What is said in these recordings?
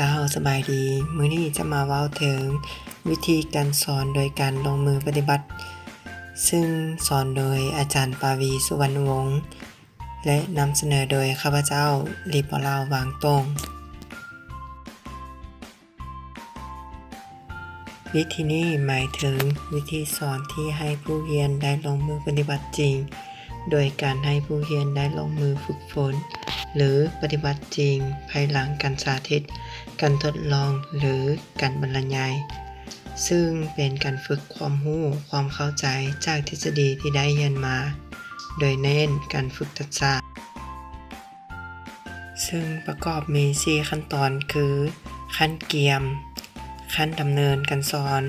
ເຈົ້າ ສະບາຍດີ. ມື້ນີ້ຈະມາເວົ້າເຖິງວິທີການສອນໂດຍການລົງມືປະຕິບັດ, ຊຶ່ງສອນໂດຍອາຈານປາວີ ສຸວັນວົງ ແລະ ນຳສະເໜີໂດຍຂ້າພະເຈົ້າ ລີປອລາວ ຫວ່າງຕົງ. ວິທີນີ້ໝາຍເຖິງວິທີສອນທີ່ໃຫ້ຜູ້ຮຽນໄດ້ລົງມືປະຕິບັດຈິງ, ໂດຍການໃຫ້ຜູ້ຮຽນໄດ້ລົງມືຝຶກຝົນ ຫຼື ປະຕິບັດຈິງ ພາຍຫຼັງການສາທິດການທົດລອງ ຫຼື ການບັນລະຍາຍ, ຊຶ່ງເປັນການຝຶກຄວາມຮູ້, ຄວາມເຂົ້າໃຈຈາກທິດສະດີທີ່ໄດ້ຮຽນມາ, ໂດຍເນັ້ນການຝຶກທັກສະ. ຊຶ່ງປະກອບມີສີ່ຂັ້ນຕອນຄື ຂັ້ນກຽມ, ຂັ້ນດຳເນີນການສອນ,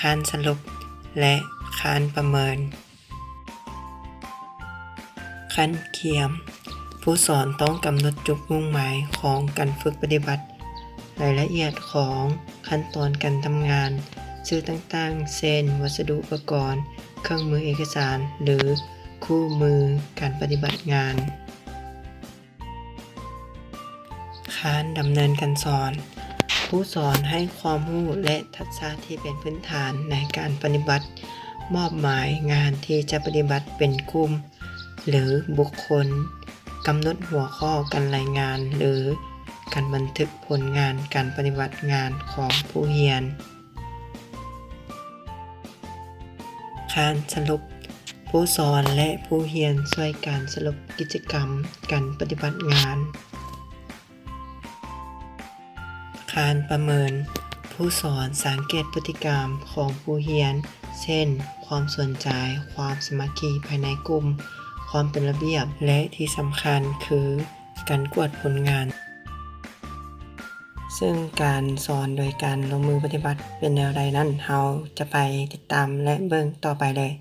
ຂັ້ນສະຫຼຸບ ແລະ ຂັ້ນປະເມີນ. ຂັ້ນກຽມ, ຜູ້ສອນຕ້ອງກຳນົດຈຸດມຸ່ງໝາຍຂອງການຝຶກປະຕິບັດ, ລາຍລະອຽດຂອງຂັ້ນຕອນການທຳງານ, ຊື່ຕ່າງໆ ເຊັ່ນ ວັດສະດຸອຸປະກອນ, ເຄື່ອງມືເອກະສານ ຫຼື ຄູ່ມືການປະຕິບັດງານ. ຂັ້ນດຳເນີນການສອນ, ຜູ້ສອນໃຫ້ຄວາມຮູ້ ແລະ ທັກສະທີ່ເປັນພື້ນຖານໃນການປະຕິບັດ, ມອບໝາຍງານທີ່ຈະປະຕິບັດເປັນກຸ່ມ ຫຼື ບຸກຄົນ, ກຳນົດຫົວຂໍ້ການລາຍງານ ຫຼື ການບັນທຶກຜົນງານການປະຕິບັດງານຂອງຜູ້ຮຽນ. ຂັ້ນສະຫຼຸບ, ຜູ້ສອນ ແລະ ຜູ້ຮຽນຊ່ວຍກັນສະຫຼຸບກິດຈະກຳການປະຕິບັດງານ. ຂັ້ນປະເມີນ, ຜູ້ສອນສັງເກດພຶດຕິກຳຂອງຜູ້ຮຽນ, ເຊັ່ນ ຄວາມສົນໃຈ, ຄວາມສາມັກຄີພາຍໃນກຸ່ມ, ຄວາມເປັນລະບຽບ ແລະ ທີ່ສຳຄັນຄື ການກວດຜົນງານ. ເຊິ່ງການສອນໂດຍການລົງມືປະຕິບັດເປັນແນວໃດນັ້ນ, ເຮົາຈະໄປຕິດຕາມ ແລະ ເບິ່ງຕໍ່ໄປເລີຍ.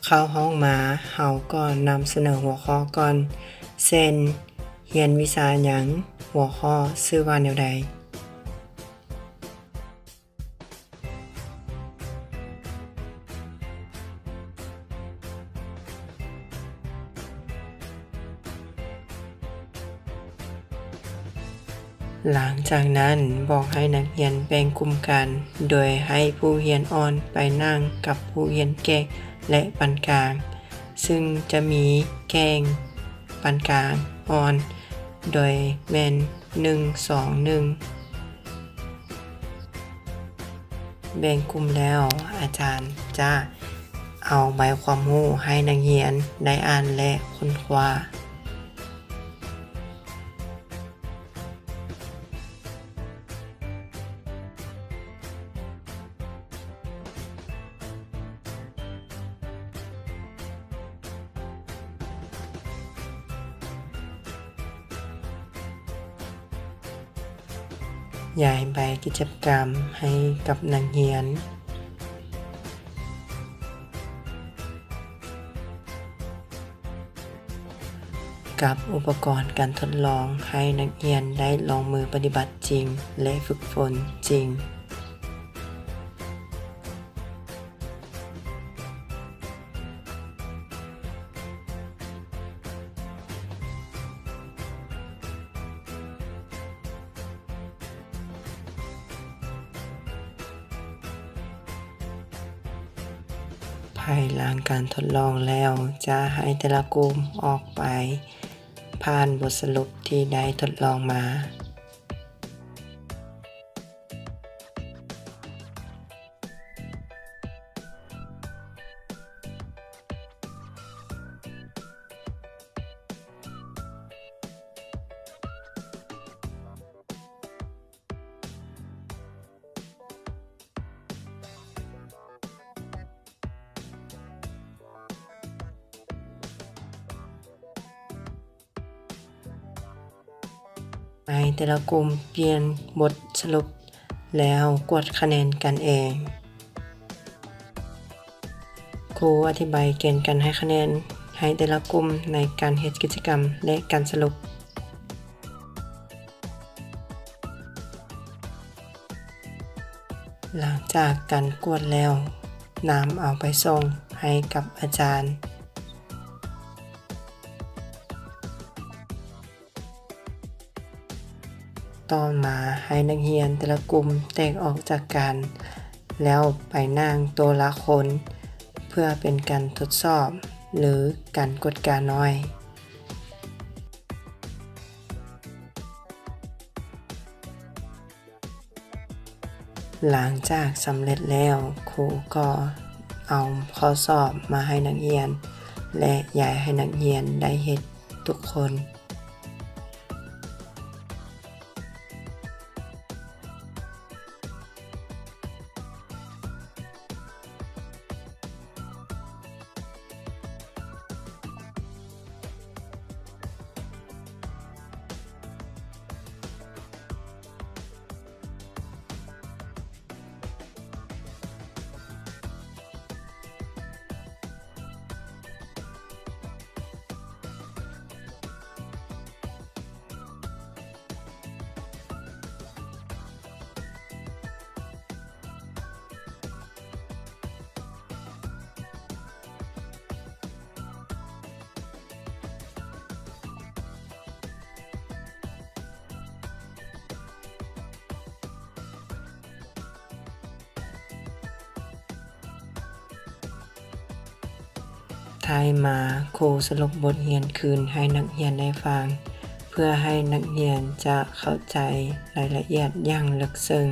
ເຂົ້າຫ້ອງມາ, ເຮົາກໍນຳສະເໜີຫົວຂໍ້ກ່ອນ, ເຊັ່ນ ຮຽນວິຊາຫຍັງ, ຫົວຂໍ້ຊື່ວ່າແນວໃດ. ຫຼັງຈາກນັ້ນ, ບອກໃຫ້ນັກຮຽນແບ່ງກຸ່ມກັນ, ໂດຍໃຫ້ຜູ້ຮຽນອ່ອນໄປນັ່ງກັບຜູ້ຮຽນແກ້ງ ແລະ ປານກາງ, ຊຶ່ງຈະມີແກ້ງ, ປານກາງ, ອ່ອນ, ໂດຍແມ່ນ ໜຶ່ງ ສອງ ໜຶ່ງ. ແບ່ງກຸ່ມແລ້ວ, ອາຈານຈະເອົາໃບຄວາມຮູ້ໃຫ້ນັກຮຽນໄດ້ອ່ານ ແລະ ຄົ້ນຄວ້າ. ຢາຍໃບກິດຈະກຳໃຫ້ກັບນັກຮຽນ. ກັບອຸປະກອນການທົດລອງ, ໃຫ້ນັກຮຽນໄດ້ລົງມືປະຕິບັດຈິງ ແລະ ຝຶກຝົນຈິງ. ພາຍຫຼັງການທົດລອງແລ້ວ, ຈະໃຫ້ແຕ່ລະກຸ່ມອອກໄປຜ່ານບົດສະຫຼຸບທີ່ໄດ້ທົດລອງມາ. ໃຫ້ແຕ່ລະກຸ່ມປ່ຽນບົດສະຫຼຸບ ແລ້ວກວດຄະແນນກັນເອງ. ຄູອະທິບາຍເກນການໃຫ້ຄະແນນໃຫ້ແຕ່ລະກຸ່ມໃນການເຮັດກິດຈະກຳ ແລະ ການສະຫຼຸບ. ຫຼັງຈາກການກວດແລ້ວ, ນຳເອົາໄປສົ່ງໃຫ້ກັບອາຈານ. ຕໍ່ມາໃຫ້ນັກຮຽນແຕ່ລະກຸ່ມແຕກອອກຈາກກັນ ແລ້ວໄປນັ່ງໂຕະລະຄົນ ເພື່ອເປັນການທົດສອບ ຫຼື ການກວດກາໜ້ອຍ. ຫຼັງຈາກສຳເລັດແລ້ວ, ຄູກໍເອົາຂໍ້ສອບມາໃຫ້ນັກຮຽນ ແລະ ຢາກໃຫ້ນັກຮຽນໄດ້ເຮັດທຸກຄົນ. ທ້າຍມາ, ຄູສະຫຼຸບບົດຮຽນຄືນໃຫ້ນັກຮຽນໄດ້ຟັງ, ເພື່ອໃຫ້ນັກຮຽນຈະເຂົ້າໃຈລາຍລະອຽດຢ່າງເລິກເຊິ່ງ.